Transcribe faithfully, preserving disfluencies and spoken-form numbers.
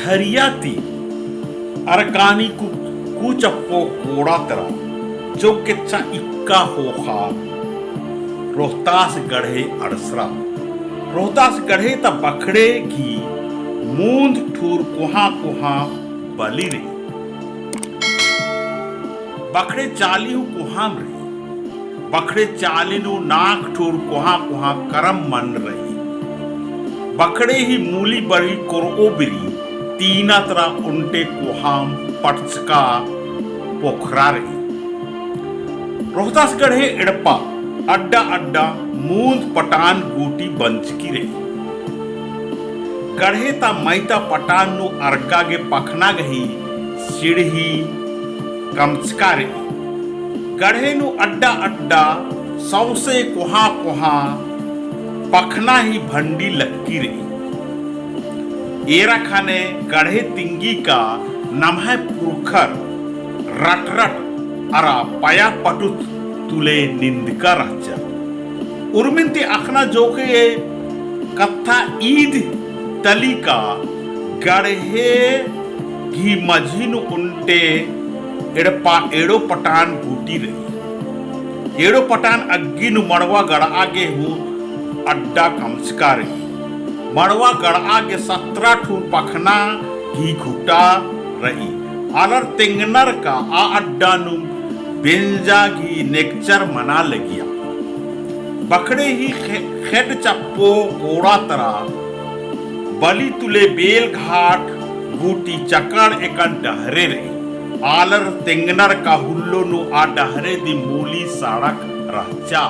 हरिया ती अरकानी कु-, कु चप्पो कोड़ा तरा जो केच्चा इक्का ख़ोख़ा रोहतास गढ़े अंड़सरा। रोहतास गढ़े ता बखड़े गही मूंद ठूर कोहाँ कोहाँ बली रई। बखड़े चाली हूँ कोहाम रई। बखड़े चाली नू नाख ठूर कोहाँ कोहाँ करम मन रई। बखड़े ही मूली बली कोरओ बिरी तीना तरा ओन्टे कोहाम पटचका पोखरा रई। रोहतास गढ़े एड़पा अड्डा अड्डा मूंद पटान गूटी बंचकी रई। गढ़े ता मइता पटान नू अरगा गे पखना गही सिड़ही कमचका रई। गढ़े नू अड्डा अड्डा सौंसे कोहाँ कोहाँ पखना ही भंडी लग्गी रई। एरा ख़ने गढ़े तिंगी का नम्है पुरखर रटरट अरा पया पटुत तुले निंदका रहचा। उर्मिन ती अख़ना जोगे कत्था ईद तली का गढ़े गही मझी नू ओन्टे एड़पा एड़ो पटान गूटी रई। एड़ो पटान अग्गी नू मड़वा गड़आ गे हूँ अड्डा कमचका रई। मड़वा गड़आ गे सतरा ठूर पखना गही खुटा रई। आलर तेंगनर का आ अड्डा नू बेंजा गही नेकचर मना लगिया। बखड़े ही खे-, खेड्ड चप्पो कोड़ा तरा बली तुले बेल घाट गूटी चकड़ एकन डहरे रई। आलर तेंगनर का हुल्लो नू आ डहरे दी मूली सड़क रहचा।